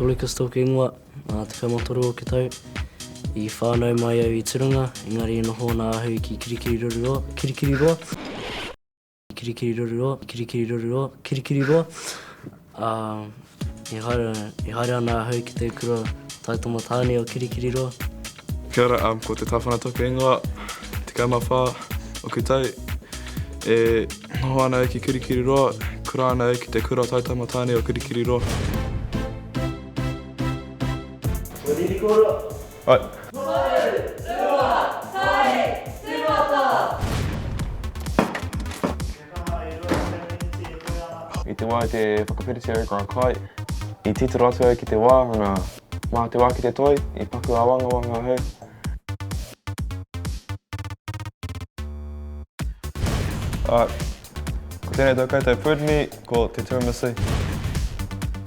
Ko Lucas tōku ingoa, 13 oku tau. I whānau mai au i Turanga, engari e noho ana ahau ki Kirikiriroa, Kirikiriroa, Kirikiriroa, Kirikiriroa, Kirikiriroa. Ā, e haere, e haere ana ahau ki te kura taitama tāne o Kirikiriroa. Kia ora, um, ko Te Tāwhana tōku ingoa, 14 oku tau. E noho ana au ki Kirikiriroa, kura ana au ki te kura taitama tāne o Kirikiriroa. Kua riri kōrua? Ai. Rua, tahi, tīmata! I te wā i te whakawhititia au ngā kai, i titiro atu au ki te wā, ana, mā te wā ki te toi, i paku āwangawanga ahau. Āe, ko tēnei tō koutou pūrimi, ko te tiramisu.